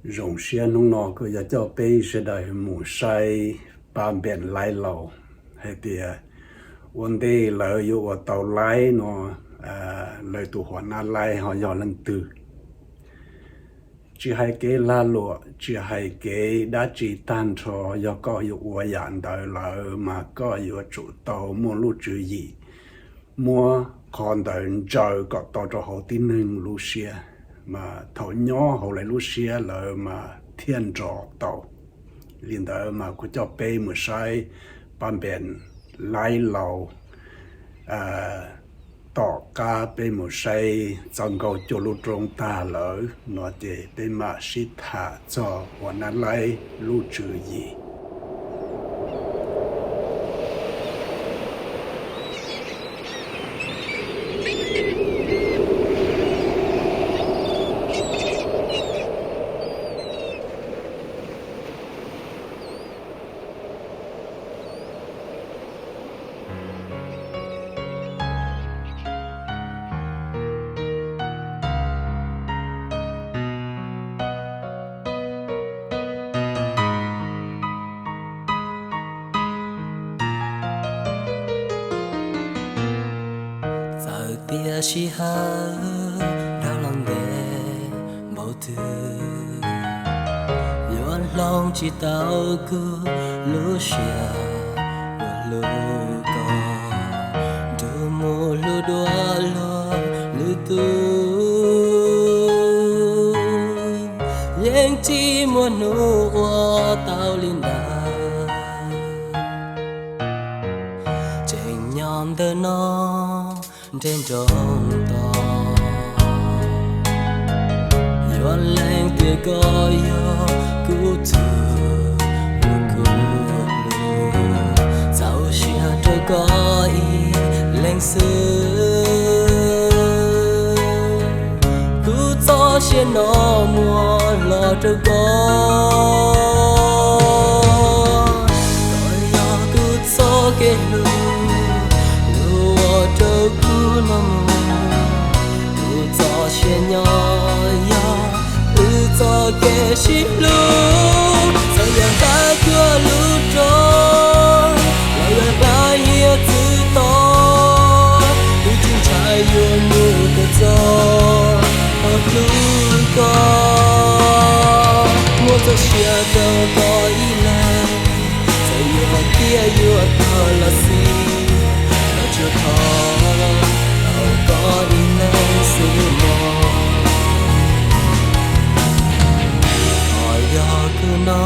Zoo siab hnub no kuj yog coj peb sawv daws mus saib pab npeem laib laus hais tias ua ntej lawv yuav ua tau laib no, lawv tus huam nab laib ho yog leej twg. Tsis hais kev lag luam, tsis hais kev dab tsi tag nrho, yog koj yuav ua yam ntawd lawm mas koj yuav tsum tau muaj lub tswv yim muab qhov ntawd ntsaws kom tau rau hauv tib neeg lub siab, mas thaum nyob hauv lawv lub siab lawm mas thiaj nrov tau. Li ntawd mas kuv coj peb mus saib pab npeem laib laus. Tom qab peb mus saib txoj nkauj cuaj lub roob tag lawm no ces peb mam sib tham txog huam nab laib lub tswv yim. Txawm tias sij hawm dab los ntev npaum twg, yuav hloov tsis tau kuv lub siab uas hlub koj, nrug mus hlub dua luag lwm tus. Yeej tsis muaj hnub ua tau li ntawd. Tseem nyob ntawm no nrog nroo tos, yuav lees twg koj yog kuv txhua lub kua hlub. Txaus siab rau koj ib leeg xwb, kuv txoj sia no muab hlob rau koj. Koj yog kuv txoj kev hlub, lub uas rau kuv no mus. Kuv txoj sia nyob yog wb txoj kev sib hlub. Txawm yog hlab cuag lub roob los yog hlab hiav txwv to, kuv tsis ntshai yuav mus kom txog thaum hlub koj. Muab txoj sia rau koj ib leeg, txawm yuav tiaj yuav tog los xij, los tsuas thov tau koj ib leeg xwb mog. Koj yog kuv no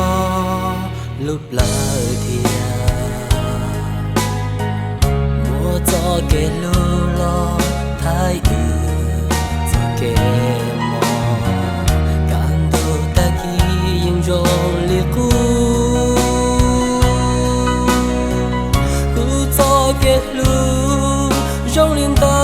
lub plawv thiab, muab txoj kev hlub los thaij wb txoj kev mog. Kaj ntug tag kis yeej zoo li qub, kuv txoj kev hlub zoo li ntawd.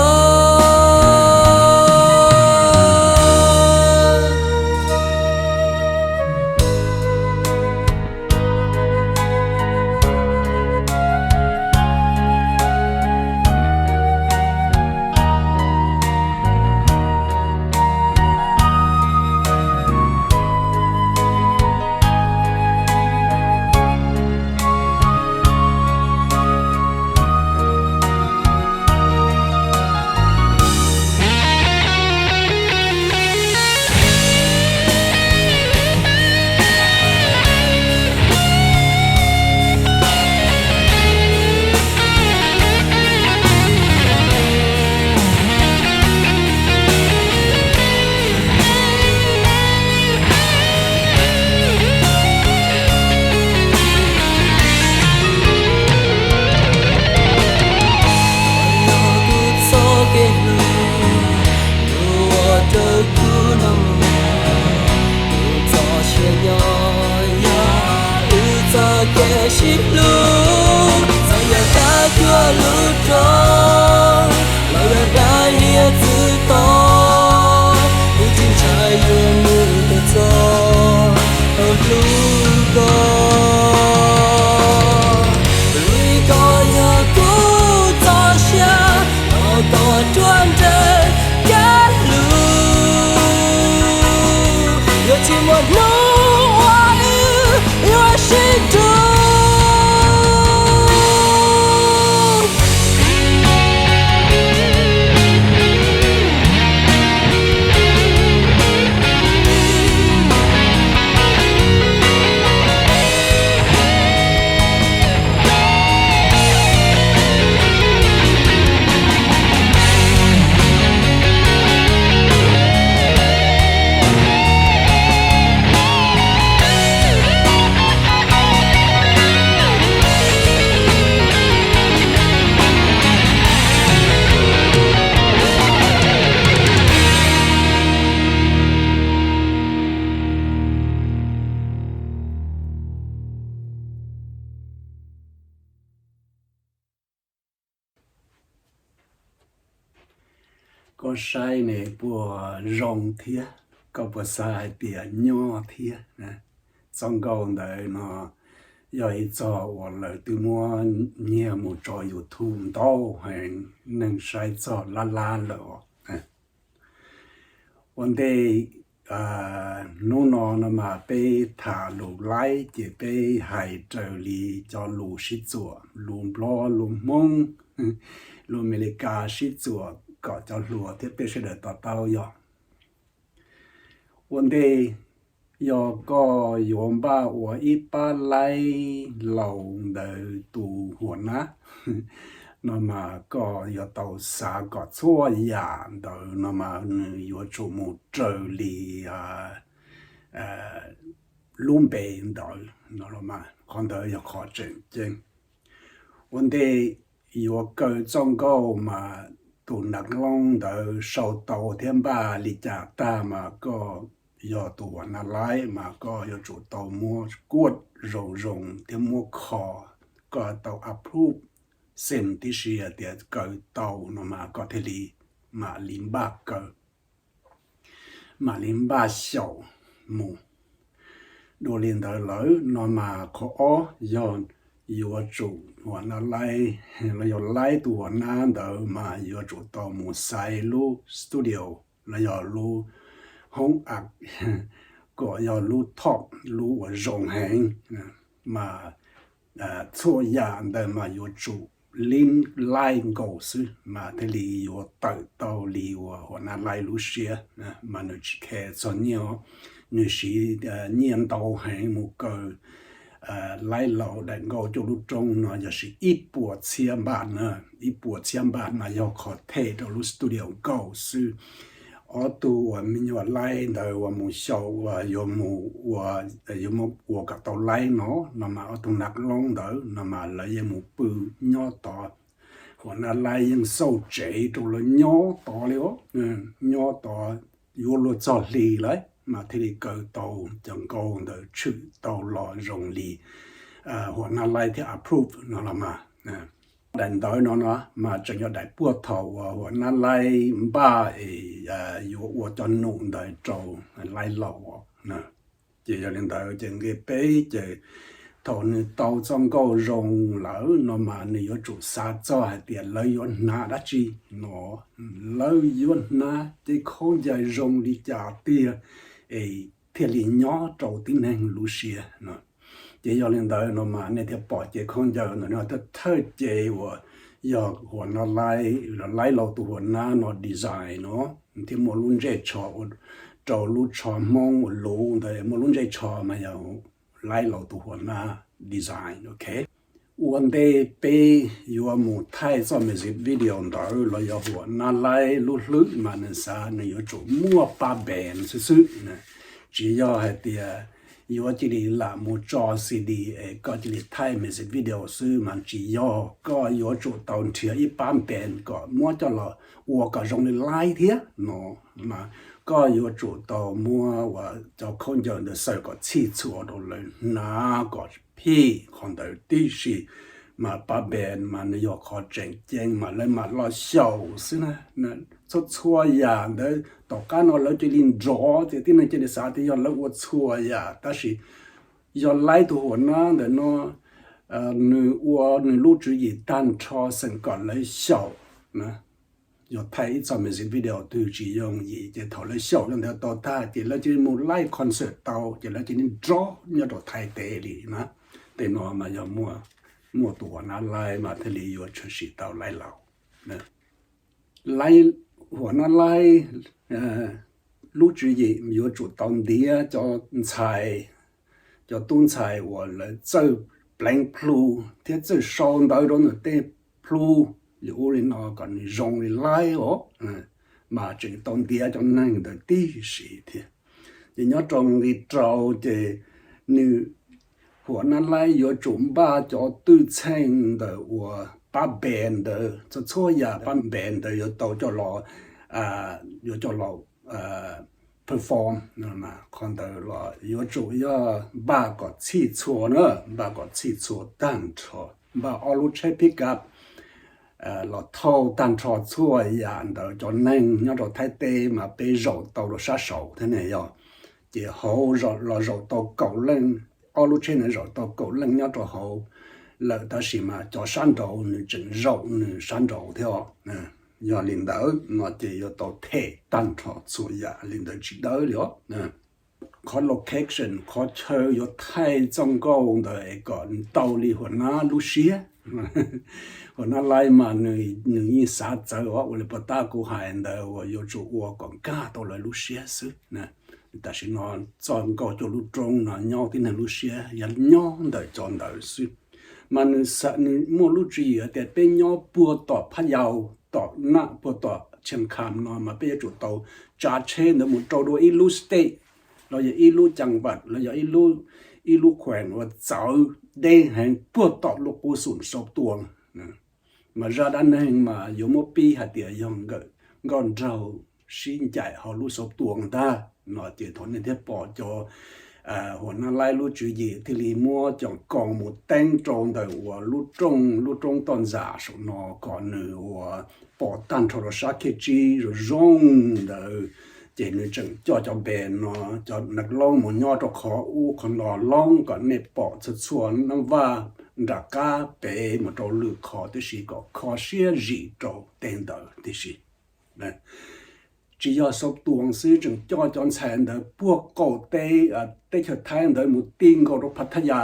Hnub uas wb yuav sib tug. Koj saib ne puas zoo thiab, koj puas xav hais tias nyuaj thiab? Txoj nkauj ntawd no yog ib txoj uas lawv twb muab nyiag mus tso YouTube ntau heev, neeg saib txog lab lab lawm os. Ua ntej, hnub no no mas peb tham lus laib ces peb hais raws li cov lus sib txuas, lus Nplog, lus Hmoob, lus Amelikas sib txuas kom cov hluas thiab peb sawv daws to taub yog. Ua ntej, yog koj yuav npaj ua ib pab laib laus ntawd tus huam nab no mas koj yuav tau xav kom txhua yam ntawd no mas nws yuav tsum mus raws li lub npe ntawd no, qhov ntawd yog qhov tseem ceeb. Ua ntej yuav kaw txoj nkauj mas tus nas loob ntawd sau tau thiab npaj li cas tag mas koj yog tus huam nab laib mas koj yuav tsum tau muab kuaj zoo zoo thiab muab kho, koj tau approve, xem tib si tias kaw tau no mas koj thiaj li mam li npaj kaw, mam li npaj xyaum mus. Dua li ntawd lawm no mas qhov ob yog yuav tsum huam nab laib, los yog laib tus huam nab ntawd mas yuav tsum tau mus xaiv lub studio los yog lub hoob a, kom yog lub top, lub uas zoo heev, mas txhua yam ntawd mas yuav tsum li laib nkaus xwb mas thiaj li yuav tawm tau li uas huam nab laib lub siab, mas nws tsis khe txog nyiaj, nws siv nyiaj ntau heev mus kaw laib laus daim nkauj cuaj lub roob no yog siv ib puas txhiab npaj na, ib puas txhiab npaj mas yog qhov them rau lub studio nkaus xwb. Ob tug uas me nyuam laib ntawd uas mus xyaum uas yuav mus ua, yuav mus ua kom tau laib no, no mas ob tug nas loob ntawd no mas lawv yeej mus pw nyob tod, huam nab laib yeej xauj tsev rau lawv nyob tod li os, nyob tod yuav luag txog hli lawm mas thiaj li kaw tau cov nkauj ntawd tshwm tau los zoo li huam nab laib thiaj approve no los mas. Daim ntawv no no mas tseem yog daim puag thaum uas huam nab laib npaj es yuav ua cov num ntawd rau laib laus na. Ces yog li ntawd ces nqe peb ces thaum nws tau txoj nkauj zoo lawm no mas nws yuav tsum xav txog hais tias lawv yuav hnav dab tsi no, lawv yuav hnav cev khaub ncaws zoo li cas tiag es thiaj li nyob rau tib neeg lub siab no. Ces yog li ntawd no mas nej thiaj pom cev khaub ncaws ntawm no thawj thawj cev uas yog huam nab laib, laib laus tus huam nab no design no, thiaj muaj lub ntsej tsho rau lub tsho Hmoob uas luv ntawd muaj lub ntsej tsho mas yog laib laus tus huam nab design, ok. Ua ntej peb yuav mus thaij txoj music video ntawd los yog huam nab laib lub hlwb mas nws xav nws yuav tsum muaj pab band xwb xwb. Tsis yog hais tias yuav cia li lam mus tso C D es koj cia li thaij music video xwb mas tsis yog, koj yuav tsum tau nrhiav ib pab band kom muab coj los ua kom zoo li laib thiab no, mas koj yuav tsum tau muab uas cov khaub ncaws ntawd xaws kom txhij txhua rau lawv hnav kom phij qhov ntawd tib si, mas pab band mas nws yog qhov tseem ceeb mas lawv mam los xyaum xwb na. Txhua txhua yam ntawd tom qab no lawv cia li nrov tias tib neeg cia li xav tias yog lawv ua txhua yam, tab sis yog laib tus huam nab ntawm no nws ua nws lub tswv yim tag nrho xeem kom lawv xyaum na. yog thaij ib txoj music video twg tsis yooj yim ces thaum lawv xyaum cov ntawd tau tag ces lawv cia li mus live concert tau ces lawv cia li nrov nyob rau Thaib teb li na. Tej no mas yog muaj, muaj tus huam nab laib mas thiaj li yuav tshwm sim tau laib laus. Laib, huam nab laib lub tswv yim yuav tsum tau ntiav cov ntxhais, cov tub ntxhais uas lawv txawj pleev plhu thiab txawj sau ntawv rau ntawm tej plhu li ub li no kom nws zoo li laib os, mas tseem tau ntiav cov neeg ntawd tib si thiab. Ces nyob rau nqi rau ces nws, huam nab laib yuav tsum npaj cov twj txheej ntawm uas pab band ntawd, txhua txhua yam pab band ntawd yuav tau coj los, yuav coj los perform, qhov ntawd los yuav tsum yog npaj kom txhij txhua na, npaj kom txhij txhua tag nrho, npaj ob lub tsheb pickup los thauj tag nrho txhua yam ntawd. Cov neeg nyob rau Thaib teb mas peb zaum tau rau sab saud thiab ne yog, ces hauv los zaum tau kaum leej, ob lub tsheb ntawd zaum tau kaum leej nyob rau hauv lawm tab sis mas cov sab nraud nws tseem zaum nws sab nraud thiab os. Yog li ntawd no ces yuav tau them tag nrho txhua yam li ntawd tsis dawb li os. Qhov location, qhov chaw yuav thaij txoj nkauj ntawd es kom tau li huam nab lub siab. Huam nab laib mas nws yeej xav txawv os, ua li puas tab kuv hais ntawd uas yuav tsum ua kom nkag tau lawv lub siab xwb. Tam sim no txoj nkauj cuaj lub roob no nyob tib neeg lub siab yog nyob ntawm cov ntawd xwb. Mas nws, nws muaj lub tswv yim tias peb nyob puag tom Phab Yau, tom Naj, puag tom Tsheej Kham no mas peb yuav tsum tau tsav tsheb ntawd mus rau dua ib lub state los yog ib lub cam vaj los yog ib lub khuees uas txawv deb heev puag tom lub qub xum Xauv Tuam. Mas zaj dab neeg mas yuav muab pib hais tias yog nkawm nkauj nraug sib ncaim hauv lub Xauv Tuam ntag no ces thaum nej thiaj pom cov huam nab laib lub tswv yim thiaj li muab cov koos mus teeb rau ntawm uas lub rooj, lub roob toj ntxas saum no kom nws uas pom tag nrho rau sab khej tsib zoo zoo ntawd. Ces nws tseem coj cov band no, cov nas loob mus nyob rau qhov ub qhov no loob kom nej pom txhua txhua nab vaj nram qab pem mus rau lwm qhov tib si kom kho siab zim rau tej ntawd tib si. Tsis yog Xauv Tuam xwb, tseem coj cov ntxhais ntawd puag qaum teb, teb chaws Thaib ntawd mus ti nkaus rau Phathaya,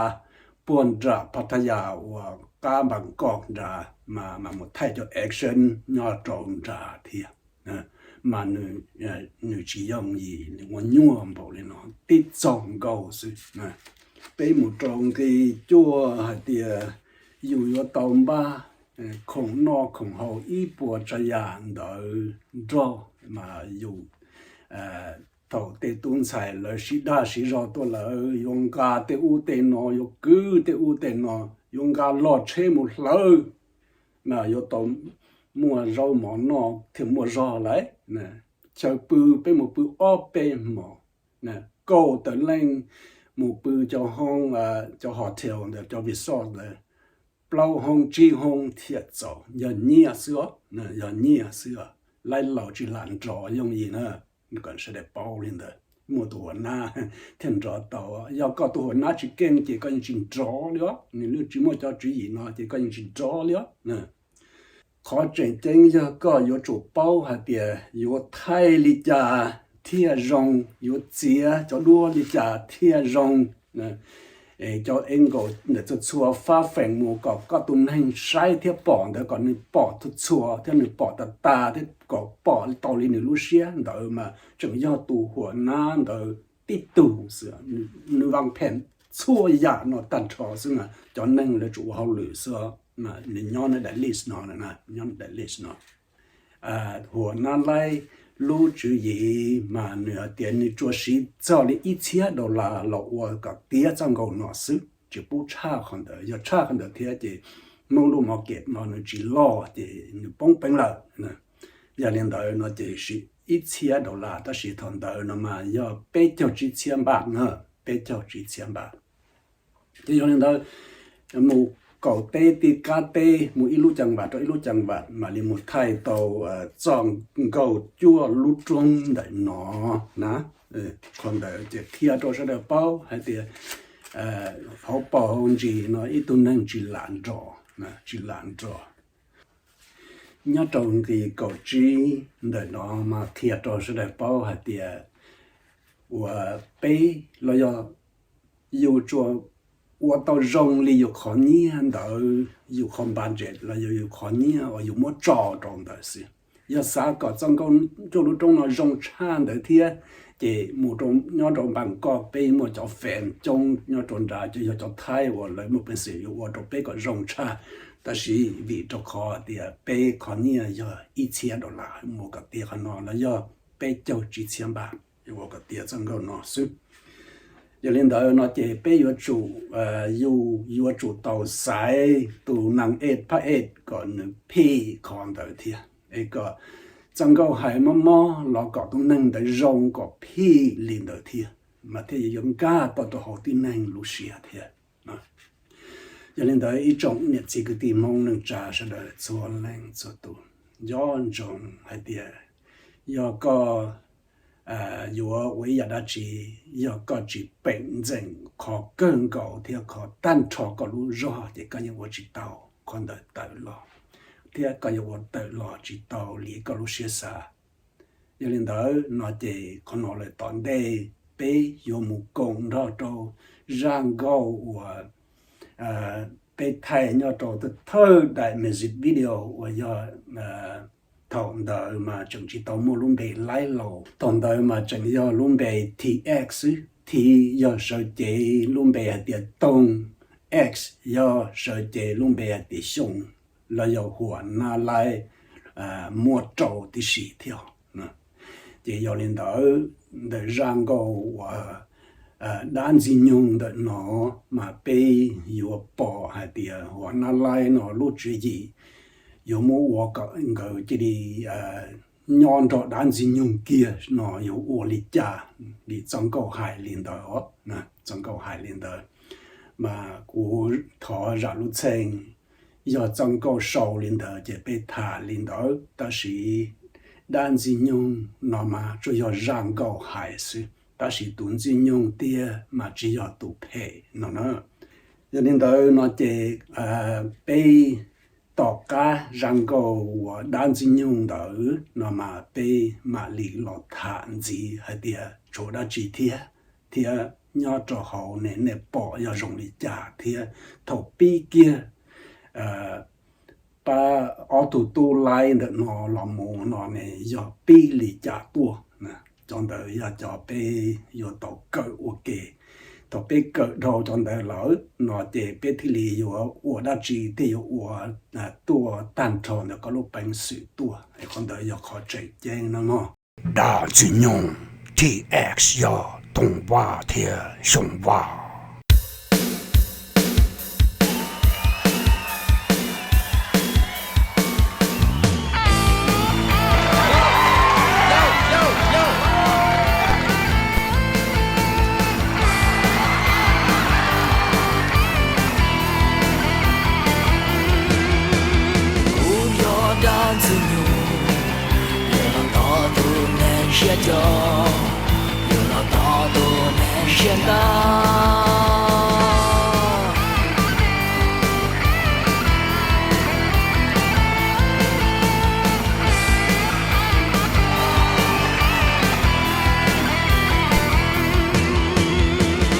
puag nram Phathaya uas qab Npam Koj nrad mas mus thaij cov action nyob rau nrad thiab. Mas nws tsis yooj yim, nws ua nyuaj npaum li no, tib txoj nkauj xwb. Peb mus rau nqi cuaj hais tias yus yuav tau npaj khoom noj khoom haus ib puas tsav yam ntawd nrog mas yus, thaum tej tub ntxhais lawv sib dag sib zog tuaj lawm yuav nqa tej ub tej no, yuav kwv tej ub tej no, yuav nqa log tsheb mus hlawv, mas yuav tau muaj zaub mov noj thiaj muaj zog lauj. Chaw pw peb mus pw ob peb hmos, kaum tawm leej mus pw cov hoob, cov hotel ntawd, cov resort ntawd, plaub hoob tsib hoob thiaj txaus, yog nyiaj xwb os, yog nyiaj xwb os. Laib laus tsis lam nrov yooj yim na, kom sawv daws paub li ntawd. Muaj tus huam nab thiaj nrov tau, yog koj tus huam nab tsis keej ces koj yeej tsis nrov li os, nws yeej tsis muaj cov tswv yim no ces koj yeej tsis nrov li os. Qhov tseem ceeb yog koj yuav tsum paub hais tias yuav thaij li cas thiaj zoo, yuav txiav cov duab li cas thiaj zoo. Cov angle ntawm txhua txhua fab feem mus kom koj tus neeg saib thiab pom ntawd kom nws pom txhua txhua thiab nws pom tas tas thiab kom pom tau li nws lub siab ntawd mas tseem yog tus huam nab ntawd tib tug xwb. Nws vaj phem txhua yam no tag nrho xwb mas cov neeg lawv tsum ua hauj lwm xwb. Nws nyob nws daim list no, nyob nws daim list no. Huam nab laib lub tswv yim mas nws hais tias nws tsuas siv txog li ib txhiab dollar los ua kom tiav txoj nkauj no xwb, tsis pub tshaj qhov ntawd. Yog tshaj qhov ntawd thiab ces Hmoob lub market no nws tsis loj ces nws poob peev lawm. Yog li ntawd no ces siv ib txhiab dollar, tab sis thaum ntawd no mas yog peb caug tsib txhiab npaj na, peb caug tsib txhiab npaj. Ces yog li ntawd, mus kaum teb ti kab teb, mus ib lub cam vaj rau ib lub cam vaj mam li mus thaij tau txoj nkauj cuaj lub roob ntawm no na. Qhov ntawd ces qhia rau sawv daws paub hais tias hauv paus hauv ntsis no ib tug neeg tsis lam nrov, tsis lam nrov. Nyob rau nqi kaum tsib ntawm no mas qhia rau sawv daws paub hais tias uas peb los yog yus tsuas ua tau zoo li yus qhov nyiaj ntawd, yus qhov budget los yog yus qhov nyiaj uas yus muab tso rau ntawd xwb. Yog xav kom txoj nkauj Ncauj Lub Roob no zoo tshaj ntawd thiab, ces mus rau nyob rau npaj koj peb muaj cov fan coob nyob rau nrad, ces yog cov Thaib uas lawv muaj peev xwm yuav ua rau peb kom zoo tshaj. Tab sis vim rau qhov tias peb qhov nyiaj yog ib txhiab dollar, mus kom tiav qhov no los yog peb caug tsib txhiab npaj, yuav ua kom tiav txoj nkauj no xwb. Yog li ntawd no ces peb yuav tsum, yus yuav tsum tau xaiv tus neeg ej phab ej kom nws phij qhov ntawd thiab, es kom txoj nkauj hais mob mob los kom tus neeg ntawd zoo kom phij li ntawd thiab, mas thiaj yuav nkag tau rau hauv tib neeg lub siab thiab. Yog li ntawd ib tsoom niam txiv kwv tij Hmoob neej tsa sawv daws txhua leej txhua tus, nco ntsoov hais tias yog koj yuav ua ib yam dab tsi, yog koj tsis peem ntxeem qhov kawg nkaus thiab qhov tag nrho koj lub zog, ces koj yeej ua tsis tau qhov ntawd tawm los, thiab koj yuav ua tawm los tsis tau li koj lub siab xav. Yog li ntawd no ces qhov no lawm tom ntej peb yuav mus koom nrog rau zaj nkauj uas peb thaij nyob rau thawj daim music video uas yog thaum ntawd mas tseem tsis tau muaj lub npe laib laus, thaum ntawd mas tseem yog lub npe T X xwb. T yog sawv cev lub npe hais tias Toog, X yog sawv cev lub npe hais tias Xyooj, los yog Huam Nab Laib muaj rau tib si thiab. Ces yog li ntawd, ntawm zaj nkauj uas Dab Ntxwg Nyoog ntawm no mas peb yuav pom hais tias Huam Nab Laib no lub tswv yim yuav muab ua kom nkawd cia li nyob nrog Dab Ntxwg Nyoog kiag no yuav ua li cas, vim txoj nkauj hais li ntawd, txoj nkauj hais li ntawd. Mas kuv thov zam lub txim, yog txoj nkauj sau li ntawd ces peb tham li ntawd, tab sis Dab Ntxwg Nyoog no mas tsuas yog zaj nkauj hais xwb, tab sis tus Ntxwg Nyoog tiag mas tsis yog tus phem no na. Yog li ntawd no ces peb tom qab zaj nkauj uas Dab Ntxwg Nyoog ntawd no mas peb mam li los tham ntxiv hais tias tshuav dab tsi thiab, thiab nyob rau hauv ne nej pom yog zoo li cas thiab thaum pib kiag pab ob tug tub laib ntawm no los mus no ne yog pib li cas tuaj. Cov ntawd yog cov peb yuav tau kawm ua ke. Thaum peb kawm dhau cov ntawd lawm no ces peb thiaj li yuav ua dab tsi thiaj yuav ua tuaj tag nrho ntawm koj lub peev xwm tuaj, qhov ntawd yog qhov tseem ceeb no mog. Dab Ntxwg Nyoog, T X yog Toog Vaj thiab Xyooj Vaj. Kuv yog Dab Ntxwg Nyoog, yog los tom tus neeg siab cog, yog los tom tus neeg siab ntag.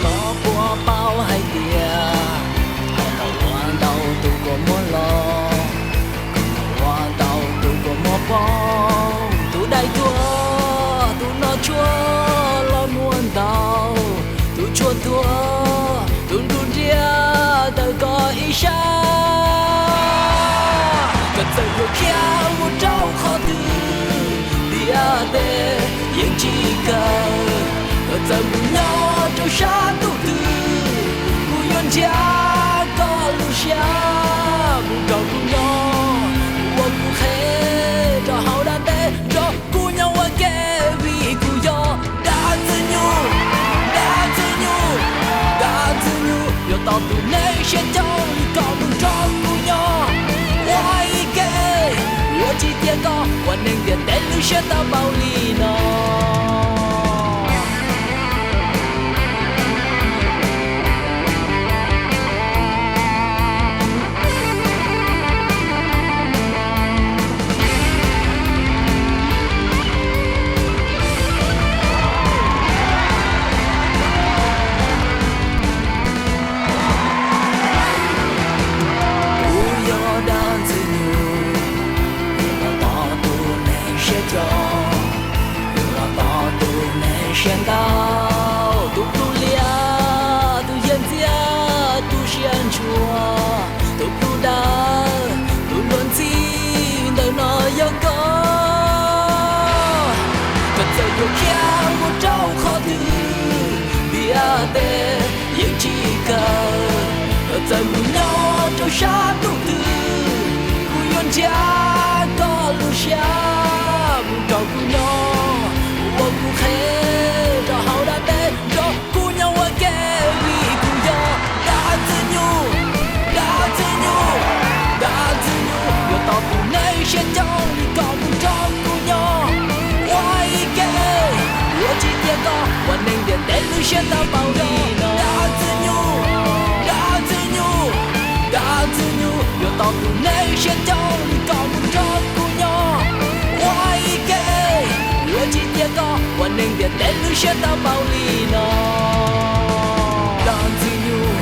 Koj puas paub hais tias koj tau ua ntau tus kua muag los, koj tau ua ntau tus kua muag poob, tus dai tuag, tus no tshuaj los muaj ntau, tus tshuaj tuag, tus nruj nriaj tawm koj ib sab. Koj txawm yuav khiav mus rau qhov twg, ntiaj teb yeej tsis kawg. Koj txawm mus nyob rau sab ntuj twg, kuv yuav nrhiav koj lub siab mus nrog kuv nyob, mus ua kuv qhev rau hauv dab teb, nrog kuv nyob ua ke, vim kuv yog Dab Ntxwg Nyoog, Dab Ntxwg Nyoog, Dab Ntxwg Nyoog. Yuav tom tus neeg siab cog li koj mus nrog kuv nyob ua ib ke, yuav tsis cia koj ua neeg ntiaj teb lub siab tau npaum li no. Tes yeej tsis kawg, txawm mus nyob rau sab ntuj twg, kuv yuav nrhiav koj lub siab mus nrog kuv nyob, ua kuv qhev rau hauv dab teb, nrog kuv nyob ua ke, vim kuv yog Dab Ntxwg Nyoog, Dab Ntxwg Nyoog, Dab Ntxwg Nyoog, yuav tos tus neeg siab coob li koj mus nrog kuv nyob ua ib ke, yuav tsis tiag koj ua neeg ntiaj teb lub siab tau paub li no. Dab Ntxwg Nyoog, Dab Ntxwg Nyoog, Dab Ntxwg Nyoog, yuav tos tus neeg siab coob li koj mus nrog kuv nyob ua ib ke, yuav tsis tiag koj ua neeg ntiaj teb lub siab tau paub li no. Dab Ntxwg Nyoog,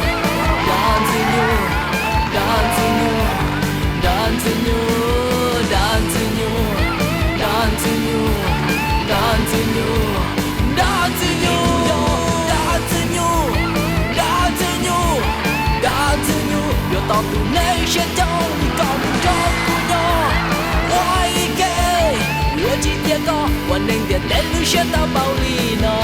Dab Ntxwg Nyoog, Dab Ntxwg Nyoog, Dab Ntxwg Nyoog, Dab Ntxwg Nyoog, Dab Ntxwg Nyoog, Dab Ntxwg Nyoog, Dab Ntxwg Nyoog, Dab Ntxwg Nyoog, Dab Ntxwg Nyoog, Dab Ntxwg Nyoog, yuav tos tus neeg siab coob li koj mus nrog kuv nyob ua ib ke, yuav tsis tiag koj ua neeg ntiaj teb lub siab tau paub li no.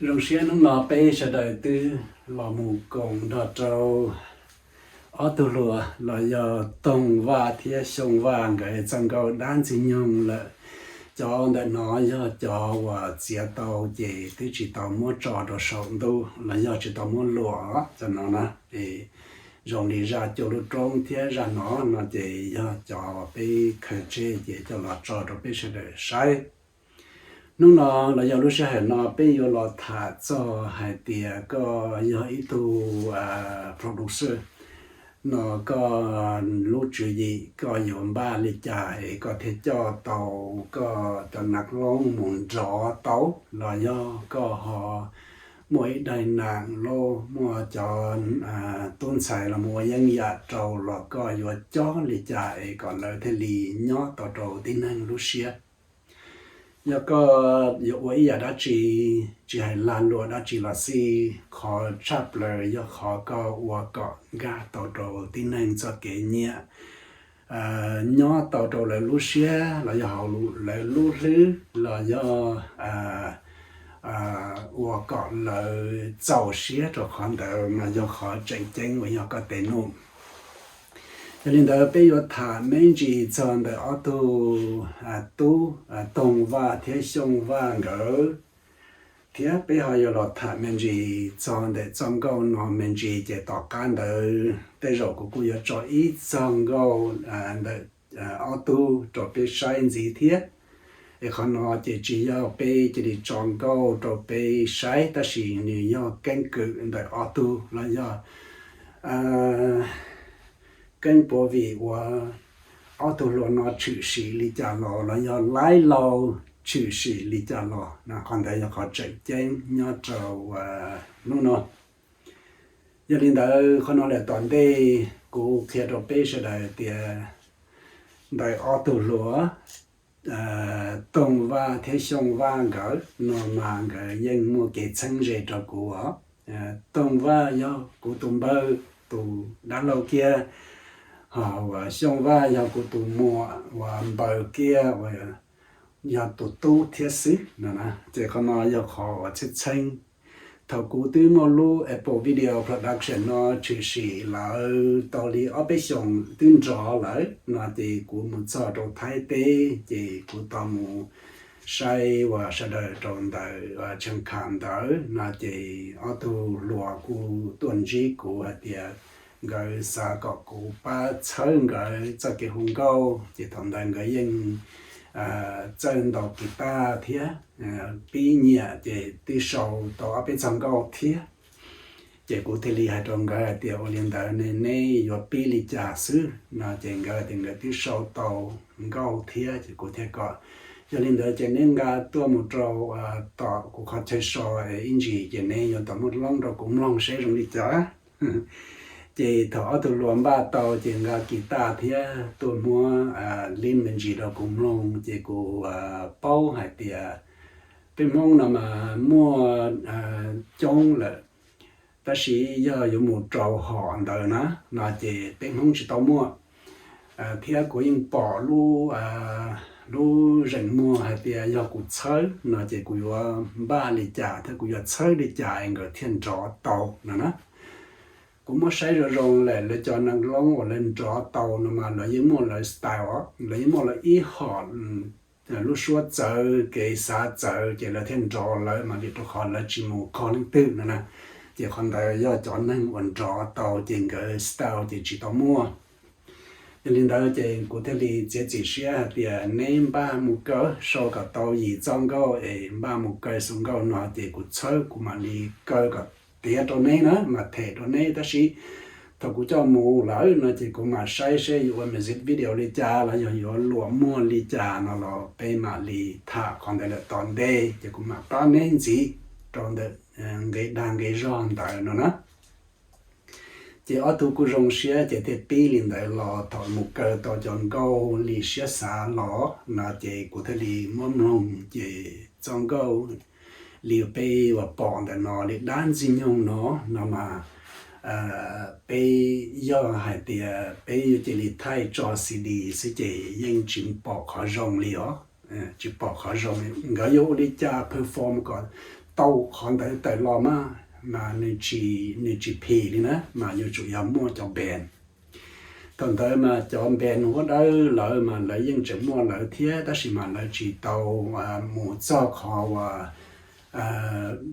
Zoo siab hnub no peb sawv daws twb los mus koom nrog rau ob tug hluas los yog Toog Vaj thiab Xyooj Vaj nkawd txoj nkauj Dab Ntxwg Nyoog lawm. Cov ntawm no yog cov uas txiav tau ces twb tsis tau muab tso rau saum ntuj los yog tsis tau muab luam cov no na. Es zoo li zaj Cuaj Lub Roob thiab zaj no no ces yog cov peb khaws tseg ces coj los tso rau peb sawv daws saib. Hnub no los yog lub sij hawm no peb yuav los tham txog hais tias koj yog ib tug producer no, koj lub tswv yim koj yuav npaj li cas es koj thiaj coj tau koj cov nas loob mus nrov tau, los yog koj ho muaj ib daim nas loob muaj cov tub ntxhais los mus ua yeeb yam rau los koj yuav cob li cas es kom lawv thiaj li nyob tau rau tib neeg lub siab. Yog koj yuav ua ib yam dab tsi, tsis hais lag luam dab tsi los xij, qhov tshaj plaws yog qhov koj ua kom nkag tau rau tib neeg txoj kev nyiam, nyob tau rau lawv lub siab los yog hauv lawv lub hlwb los yog ua kom lawv txaus siab rau qhov ntawd mas yog qhov tseem ceeb uas yog koj tes num. Yog li ntawd peb yuav tham me ntsis txog ntawm ob tug tub Toog Vaj thiab Xyooj Vaj nkawd, thiab peb ho yuav los tham me ntsis txog ntawm txoj nkauj no me ntsis ces tom qab ntawd tej zaum kuv kuj yuav tso ib txoj nkauj ntawm ob tug rau peb saib ntxiv thiab. Es qhov no ces tsis yog peb cia li tso nkauj rau peb saib tab sis nws yog keeb kwm ntawm ob tug los yog keeb puav vim uas ob tug hluas no tshwm sim li cas los los yog laib laus tshwm sim li cas los, qhov ntawd yog qhov tseem ceeb nyob rau hnub no. Yog li ntawd qhov no lawm tom ntej kuv qhia rau peb sawv daws tias ntawm ob tug hluas Toog Vaj thiab Xyooj Vaj nkawd no mas nkawd yeej muaj kev txheeb ze rau kuv os. Toog Vaj yog kuv tus npawg tus dab laug kiag, ho uas Xyooj Vaj yog kuv tus muam uas npawg kiag uas yog tus tub thiab xwb no. Ces qhov no yog qhov uas txheeb txheeb. Thaum kuv twb muaj lub Apple Video Production no tshwm sim lawm tau li ob peb xyoos twb nrov lawm no ces kuv mus txog rau Thaib teb ces kuv tau mus saib uas sawv daws rau ntawm Tsheej Kham ntawd no ces ob tug hluas kuj tuaj ntsib kuv hais tias nkawd xav kom kuv pab txhawb nkawd txoj kev hu nkauj ces thaum ntawd nkawd yeej txawj ntaus kiv taj thiab pib nyiam ces twb sau tau ob peb txoj nkauj thiab. Ces kuv thiaj li hais rau nkawd hais tias ua li ntawd ne neb yuav pib li cas xwb no ces nkawd tias nkawd twb sau tau nkauj thiab ces kuv thiaj kom Yog li ntawd ces neb nqa tuaj mus rau tom kuv qhov chaw so es ib ntsis ces neb yuav tau muaj loob rau kuv mloog seb zoo li cas. Ces thaum ob tug hluas npaj tau ces nqa kis tas thiab tuaj muab lib me ntsis rau kuv mloog ces kuv paub hais tias peb Hmoob no mas muaj coob lawm, tab sis yog yuav mus rau hom ntawd na, no ces peb Hmoob tsis tau muaj. Thiab kuv yeej pom lub, lub zeem muag hais tias yog kuv txhawb no ces kuv yuav npaj li cas thiab kuv yuav txhawb li cas nkawd thiaj nrov tau no na. Kuv muab saib zoo zoo lawm lawv cov nas loob uas lawv nrov tau no mas lawv yeej muaj lawv style os, lawv yeej muaj lawv ib hom lub suab txawv kev xav txawv ces lawv thiaj nrov lawv mas vim rau qhov lawv tsis mus qog leej twg no na. Ces qhov ntawd yog cov neeg uas nrov tau ces nkawd style ces tsis tau muaj. Yog li ntawd ces kuv thiaj li txiav txim siab hais tias neb npaj mus kaw sau kom tau yim txoj nkauj es npaj mus kaw xus nkauj no ces kuv txhawb kuv mam li kaw kom tiav rau neb na, mam them rau neb. Tab sis thaum kuv coj mus lawm no ces kuv mam saib seb yuav ua music video li cas los yog yuav luam muag li cas no los peb mam li tham qhov ntawd lawm tom ntej ces kuv mam pab neb ntxiv rau ntawm nqe dag nqe zog ntawd no na. Ces ob tug kuj zoo siab ces thiaj pib li ntawd los thaum mus kaw tau cov nkauj li siab xav los no ces kuv thiaj li muab mloog ces txoj nkauj li peb uas pom ntawm no li dab ntxwg nyoog no, no mas peb yog hais tias peb yuav cia li thaij tso C D xwb ces yeej tsis pom qhov zoo li os. Tsis pom qhov zoo li, nkawd yuav ua li cas perform kom tau qhov ntawd tawm los mas, mas nws tsis phim li na, mas yuav tsum yog muaj cov band. Thaum ntawd mas cov band huab dawb lawv mas lawv yeej tseem muaj lawv thiab tab sis mas lawv tsis tau mus txog qhov uas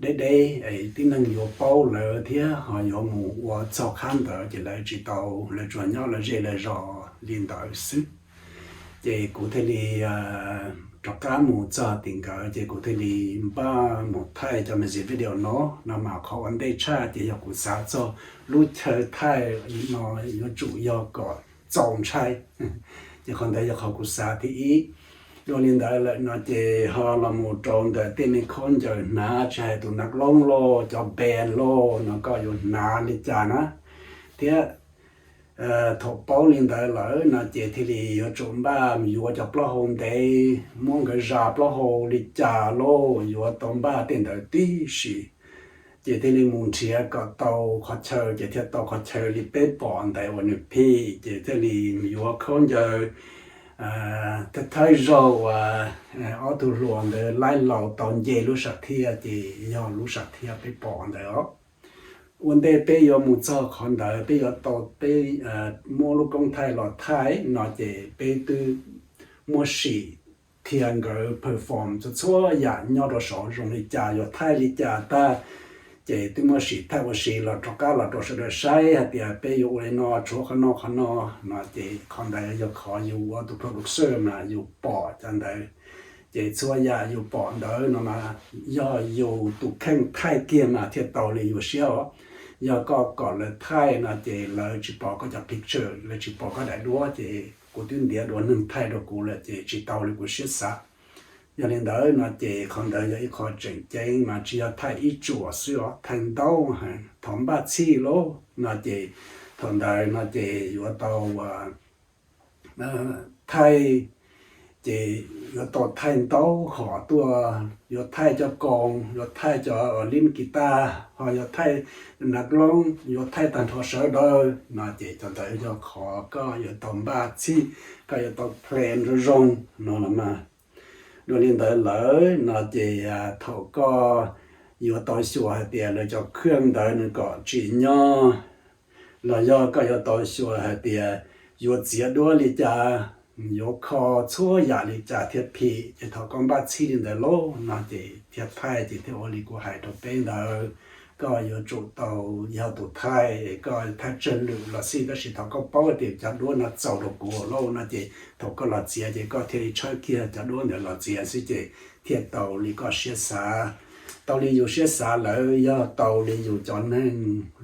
deb deb tib neeg yuav paub lawv thiab ho yuav mus ua txog qhab ntawd ces lawv tsis tau, lawv tsuas nyob lawv zej lawv zos li ntawd xwb. Ces kuv thiaj li rov qab mus txog tim nkawd ces kuv thiaj li npaj mus thaij cov music video no, no mas qhov ua ntej tshaj ces yog kuv xav txog lub chaw thaij no yuav tsum yog kom txaus ntshai. Ces qhov ntawd yog qhov kuv xav thib ib. Dua li ntawd lawm no ces ho los mus rau ntawm tej me khaub ncaws hnav, tsis hais tus nas loob lauj, cov band lauj no koj yuav hnav li cas na. Thiab thaum paub li ntawd lawm no ces thiaj li yuav tsum npaj yuav cov plaub hau ntev, muab nkawd zas plaub hau li cas lauj, yuav tau npaj tej ntawd tib si. Ces thiaj li mus nrhiav kom tau qhov chaw, ces thiaj tau qhov chaw li peb pom ntawd uas nws phim, ces thiaj li yuav khaub ncaws thawj zaug uas ob tug hluas ntawd laib laus tau nce lub sam thiaj, ces yog lub sam thiaj peb pom ntawd os. Ua ntej peb yuav mus txog qhov ntawd, peb yuav tau, peb muab lub koob thaij los thaij no ces peb twb muab sim thiab nkawd perform txhua txhua yam nyob rau saud zoo li cas, yuav thaij li cas tag, ces twb muab sim thaij ua si los rov qab los rau sawv daws saib hais tias peb yuav ua li no, tshuav qhov no qhov no no ces qhov ntawd yog qhov yus ua tus producer mas yus pom cov ntawd. Ces txhua yam yus pom ntawd no mas yog yus tus kheej thaij kiag mas thiaj tau li yus siab os. Yog koj kom lawv thaij no ces lawv tsis pom koj cov picture, lawv tsis pom koj daim duab, ces kuv twb ntiav dua neeg thaij rau kuv lawm ces tsis tau li kuv siab xav. Yog li ntawd no ces qhov ntawd yog ib qho tseem ceeb mas tsis yog thaij ib tsuam xwb os, thaij ntau heev. Thaum npaj txhij lauj no ces thaum ntawd no ces yuav tau thaij, ces yuav tau thaij ntau hom tuaj, yuav thaij cov koos, yuav thaij cov lib kiv taj, ho yuav thaij nas loob, yuav thaij tag nrho sawv daws no ces cov ntawd yog qhov koj yuav tau npaj txhij, koj yuav tau plan zoo zoo no los mas. Dua li ntawd lawm no ces thaum koj yuav tau xyuas hais tias lawv cov khwj ntawd nws kom tsim nyog, los yog koj yuav tau xyuas hais tias yuav txiav duab li cas, yuav kho txhua yam li cas thiaj phim, ces thaum koj npaj txhij li ntawd lauj no ces thiaj thaij, ces thiaj ua li kuv hais rau peb ntawd. Koj yuav tsum tau yog tus thaij, koj thaij tsawg lwm los xij, tab sis thaum koj paub tias cov duab no txaus rau kuv lauj no ces thaum koj los txiav ces koj thiaj li tshawb kiag cov duab ntawd los txiav xwb ces thiaj tau li koj siab xav. Tau li yus siab xav lawm, yog tau li yus cov neeg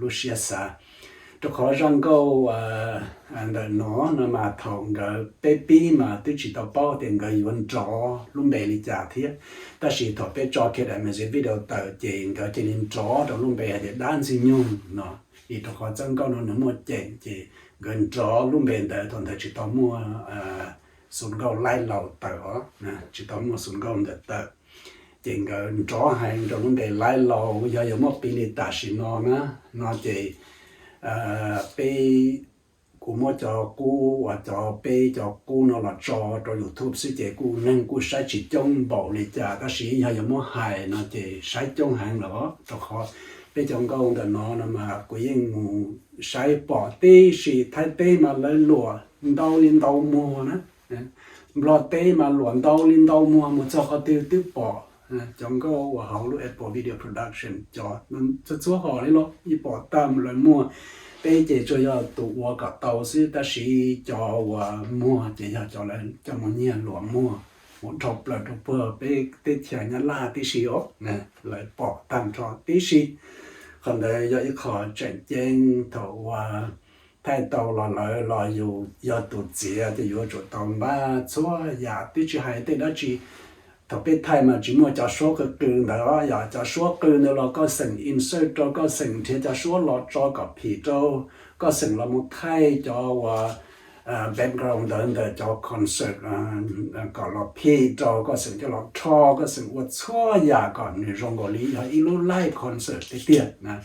lub siab xav. Rau qhov zaj nkauj ntawm no no mas thaum nkawd peb pib mas twb tsis tau paub tias nkawd yuav nrov lub npe li cas thiab, tab sis thaum peb tso kiag daim music video tawm ces nkawd cia li nrov rau lub npe hais tias Dab Ntxwg Nyoog no. Vim rau qhov txoj nkauj no nws muaj ceem ces nkawd nrov lub npe ntawd, thaum ntawd tsis tau muaj xus nkauj laib laus tawm os, tsis tau muaj xus nkauj ntawd tawm. Ces nkawd nrov heev rau lub npe laib laus, yog yuav muab piv li tam sim no na, no ces peb, kuv muab cov qub uas cov peb cov qub no los tso rau YouTube xwb ces kuj neeg kuj saib tsis coob npaum li cas, tab sis yog yuav muab hais no ces saib coob heev lawm, rau qhov peb cov nkauj ntawm no no mas kuv yeej mus saib pom tib si, Thaib teb mas lawv luam ntau li ntau muag na, Nplog teb mas luam ntau li ntau muag, mus txog qhov twg twb pom. Cov nkauj uas hauv lub Apple Video Production cov txhua txhua hom li los yeej pom tag lawv muag. Peb ces tsuas yog tus ua kom tau xwb, tab sis cov uas muag ces yog cov lawv coj mus nyiag luam muag, mus dhau plaws rau puag peb teb chaws Nyab Laj tib si os, lawv pom tag nrho tib si. Qhov ntawd yog ib qho tseem ceeb, thaum uas thaij tau los lawm los yus yog tus txiav ces yuav tsum tau npaj txhua yam, twb tsis hais tej dab tsi. Thaum peb thaij mas tsis muaj cov suab qw qw ntawd, yog cov suab qw ntawd los koj xeem insert rau, koj xeem nrhiav cov suab los tso kom phim rau, koj xeem los mus thaij cov uas background ntawd ntawm cov concert kom los phim rau, koj xeem coj los rho, koj xeem ua txhua yam kom nws zoo nkaus li yog ib lub live concert tiag tiag na.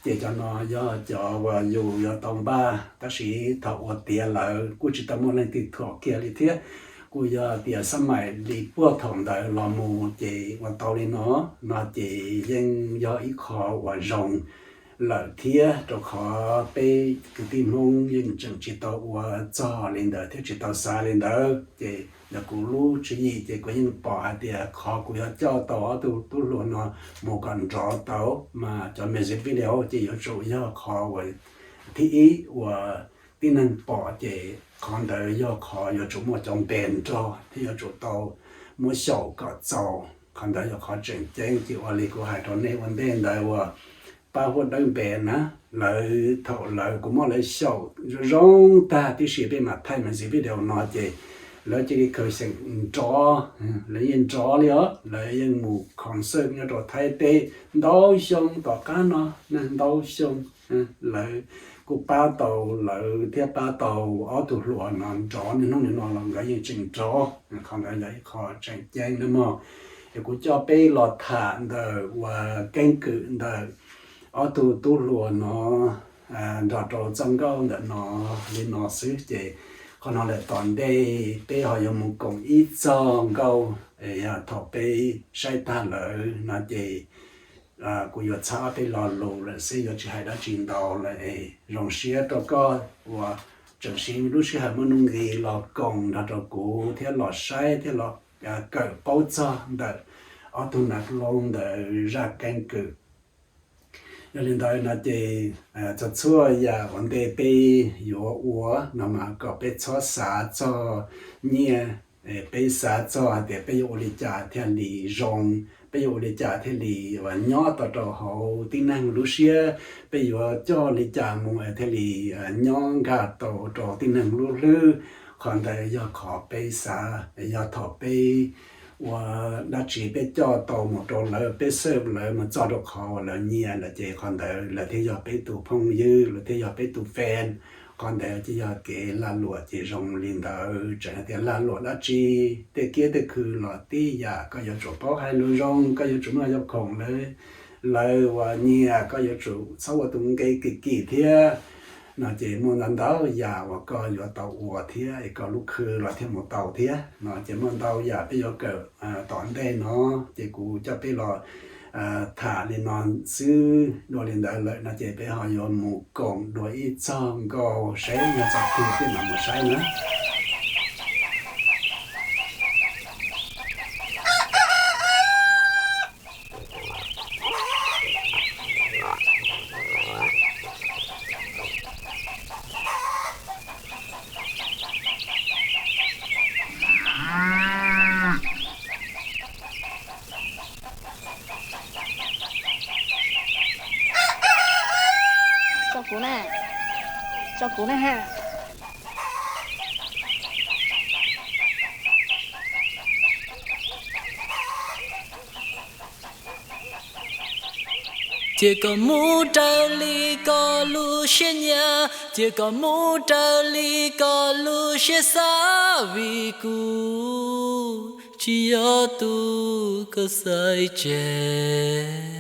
Ces cov no yog cov uas yus yuav tau npaj, tab sis thaum ua tiav lawm kuj tsis tau muaj leej twg thuam kiag li thiab. Kuj yog tias xab maim li puag thaum ntawd los mus ces ua tau li no, no ces yeej yog ib qho uas zoo lawm thiab, rau qhov peb kwv tij Hmoob yeej tseem tsis tau ua txog li ntawd thiab tsis tau xav li ntawd. Ces ntawm kuv lub tswv yim ces kuv yeej pom hais tias qhov kuv yuav coj tau ob tug tub hluas no mus kom nrov tau mas cov music video ces yuav tsum yog qhov uas thib ib uas tib neeg pom, ces qhov ntawd yog qhov yuav tsum muaj cov npe nrog thiab yuav tsum tau muab xyaum kom txaus. Qhov ntawd yog qhov tseem ceeb. Ces ua li kuv hais rau nej ua ntej ntawd uas pab huab dawb npe na, lawv thaum lawv kuv muab lawv xyaum zoo zoo tag tib si peb mam thaij music video no ces lawv cia li khaws xeem nrov, lawv yeej nrov li os, lawv yeej mus concert nyob rau Thaib teb ntau xyoo tom qab no, ntau xyoo. Lawv kuj pab tau, lawv thiaj pab tau ob tug hluas no nrov niaj hnub nim no los nkawd yeej tseem nrov. Qhov ntawd yog ib qho tseem ceeb nawb mog. Es kuv coj peb los tham ntawm uas keeb kwm ntawm ob tug tub hluas no nrog rau txoj nkauj ntawm no li no xwb ces qhov no lawm tom ntej peb ho yuav mus koom ib txoj nkauj, yog thaum peb saib tag lawm no ces kuv yuav txhab peb lo lus lawm xwb, yuav tsis hais dab tsi ntau lawm es zoo siab rau koj uas tseem siv lub sij hawm muaj nuj nqis los koom nrog rau kuv thiab los saib thiab los kawm paub txog ntawm ob tug nav loo ntawm zaj keeb kwm. Yog li ntawd no ces txhua txhua yam ua ntej peb yuav ua no mas kom peb txhob xav txog nyiaj, peb xav txog hais tias peb yuav ua li cas thiaj li zoo, peb yuav ua li cas thiaj li nyob tau rau hauv tib neeg lub siab, peb yuav coj li cas mus thiaj li nyob nkag tau rau tib neeg lub hlwb. Qhov ntawd yog qhov peb xav, yog thaum peb ua dab tsi peb coj tau mus rau lawv, peb serve lawv mus txog rau qhov uas lawv nyiam lawm ces qhov ntawd lawv thiaj yog peb tus phooj ywg, lawv thiaj yog peb tus fan. Qhov ntawd ces yog kev lag luam ces zoo li ntawd, tseem hais tias lag luam dab tsi, tej kiab tej khw los tib yam, koj yuav tsum paub hais lus zoo, koj yuav tsum muaj yam khoom lawv, lawv uas nyiam, koj yuav tsum txhob ua tus nqe kim kim thiab. No ces muaj ntau ntau yam uas koj yuav tau ua thiab es koj lub khw los thiaj mus tau thiab. No ces muaj ntau yam peb yuav kawm tom ntej no, ces kuv coj peb los tham li no xwb. Dua li ntawd lawm no ces peb ho yuav mus koom dua ib txog nkauj seb yog txog twg peb mam mus saib na. Txog kuv na. rau kuv na ha. Cia koj mus raws li koj lub siab nyiam, cia koj mus raws li koj lub siab xav, vim kuv tsis yog tus koj xaiv tseg.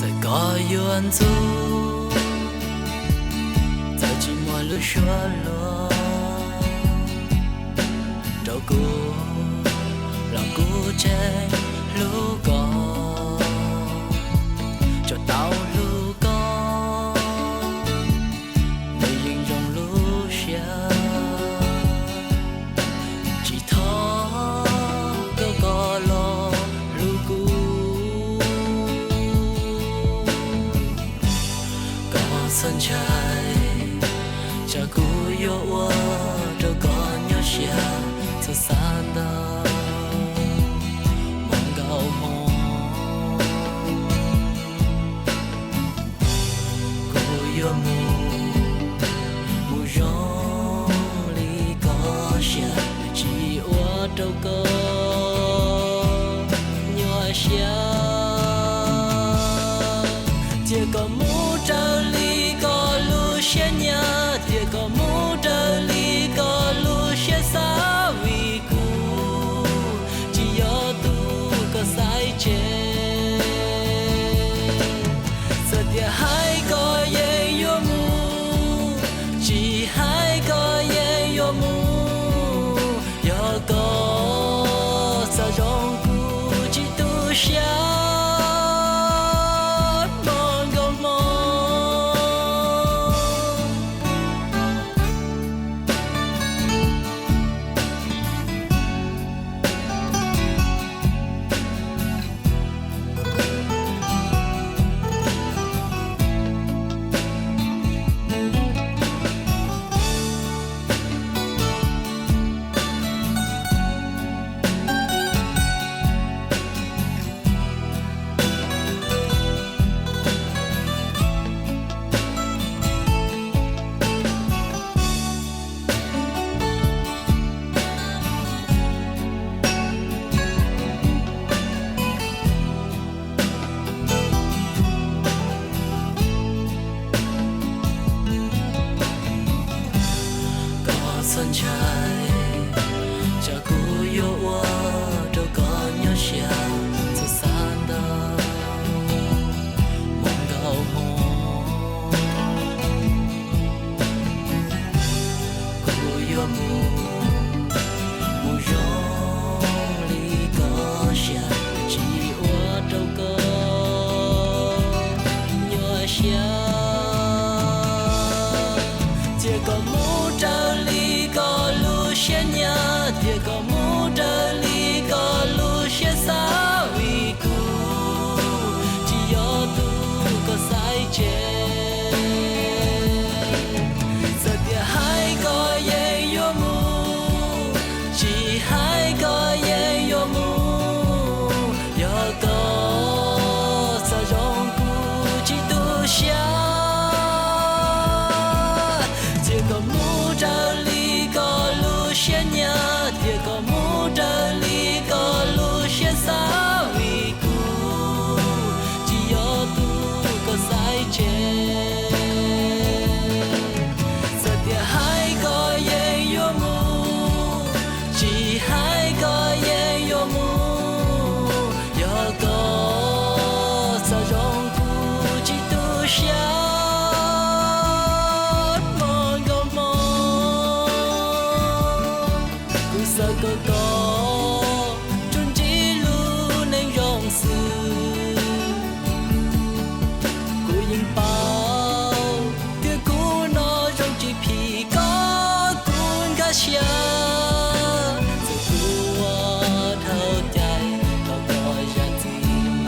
Txawm koj yuav ntxub, txawm tsis muaj lub suab luag rau kuv, los kuv tseem hlub koj, tsuas tau hlub koj, nws yeej zoo lub siab, tsis thov koj koj los hlub kuv. Koj txhob ntshai, tsam kuv yuav ua rau koj nyuaj siab txhua xav ntau, mus nkaus hmo. Kuv yuav mus, mus zoo li koj siab, tsis ua rau koj nyuaj siab. Cia koj mus raws li koj lub siab nyiam, cia koj mus raws li koj lub siab xav, vim kuv tsis yog tus koj xaiv tseg. Txawm tias hais koj yeej yuav mus, tsis hais koj yeej yuav mus, yog koj xav zoo kuv tsis tu siab hmo nkaus hmo. Koj txhob ntshai, tsam kuv yuav ua rau koj nyuaj siab txhua xav ntau, mus nkaus hmo. Kuv yuav mus, mus zoo li koj siab, tsis ua rau koj nyuaj siab. Cia koj mus raws li koj lub siab nyiam, cia koj mus raws li koj lub siab xav, vim kuv tsis yog tus koj xaiv tseg. Txawm tias hais koj yeej yuav mus, tsis hais koj yeej yuav mus, yog koj xav zoo kuv tsis tu siab. Cia koj mus raws li koj lub siab nyiam, cia koj mus raws li koj lub siab xav, vim kuv tsis yog tus koj xaiv tseg. Txawm tias hais koj yeej yuav mus, tsis hais koj yeej yuav mus, yog koj xav zoo kuv tsis tu siab hmo nkaus hmo. Kuv xav kom koj tsuas ntsib lub neej zoo xwb. Kuv yeej paub tias kuv no zoo tsis phim koj, kuv nkag siab txawm kuv ua dhau cai thov koj zam txim.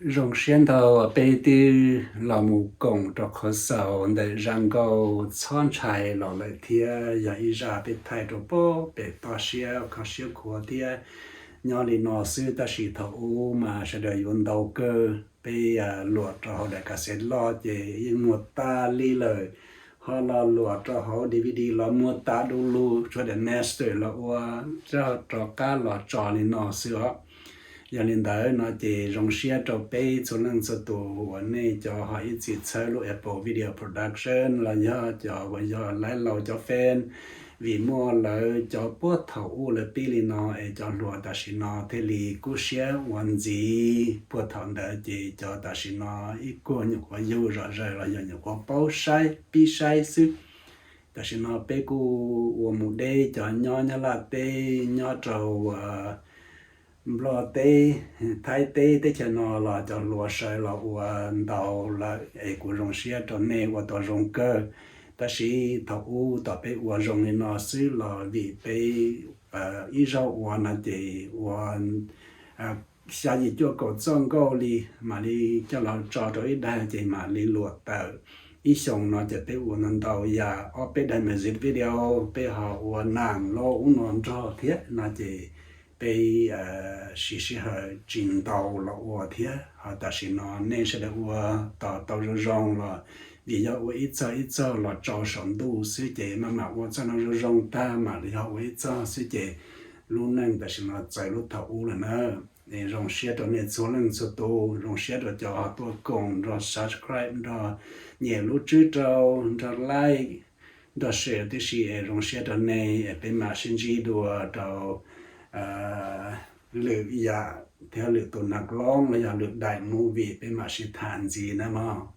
Zoo siab ntau peb twb los mus koom rau qhov xaus ntawm zaj nkauj Txhob ntshai los lawm thiab, yog ib zaj peb thaij rau pem toj siab kho siab khuav thiab. Nyob li no xwb tab sis thaum ub mas sawv daws yuav ntau kawg, peb luam rau hauv daim kas xev loj ces yeej muaj tag li lawm, ho los luam rau hauv D V D los muaj tag du lug, tshuav daim master los ua rau qab los tso li no xwb os. Yog li ntawd no ces zoo siab rau peb txhua leej txhua tus uas nej cov ho ib txwm txhawb lub Apple Video Production los yog cov uas yog Laib Laus cov fan, vim muaj lawv cov puag thaum ub lawv pib li no es cov hluas tam sim no thiaj li kub siab ua ntxiv. Puag thaum ntawd ces cov tam sim no ib kuag nyuam qhuav yug zom zaws los yog nyuam qhuav paub saib pib saib xwb. Tam sim no peb kuj ua mus deb, cov nyob Nyab Laj teb, nyob rau Nplog teb, Thaib teb, teb chaws no los cov hluas sawv los ua ntau lawm es kuv zoo siab rau nej ua tau zoo kawg. Tab sis thaum ub tom peb ua zoo li no xwb los vim peb ib zaug ua no ces ua xya yim cuaj kaum txoj nkauj li, mam li coj los tso rau ib daig ces mam li luam tawm. Ib xyoos no ces peb ua ntau ntau yam ob peb daim music video, peb ho ua nam loj ub no nrog thiab no ces peb siv sij hawm tsis ntau los ua thiab. Ho tam sim no nej sawv daws ua tos tau zoo zoo los vim yog ua ib txog ib txog los tso saum ntuj xwb ces maj mam ua txoj no zoo zoo tag mam li ho ua ib txog xwb ces lub neej tam sim no txawv lub thaum ub lawm na. Es zoo siab rau nej txhua leej txhua tus, zoo siab rau cov tuaj koom nrog subscribe, nrog nyem lub tswb rau, nrog like, nrog share tib si es zoo siab rau nej es peb mam sib ntsib dua rau lwm yam thiab lwm tus nas loob los yog lwm daim movie peb mam sib tham ntxiv na mog.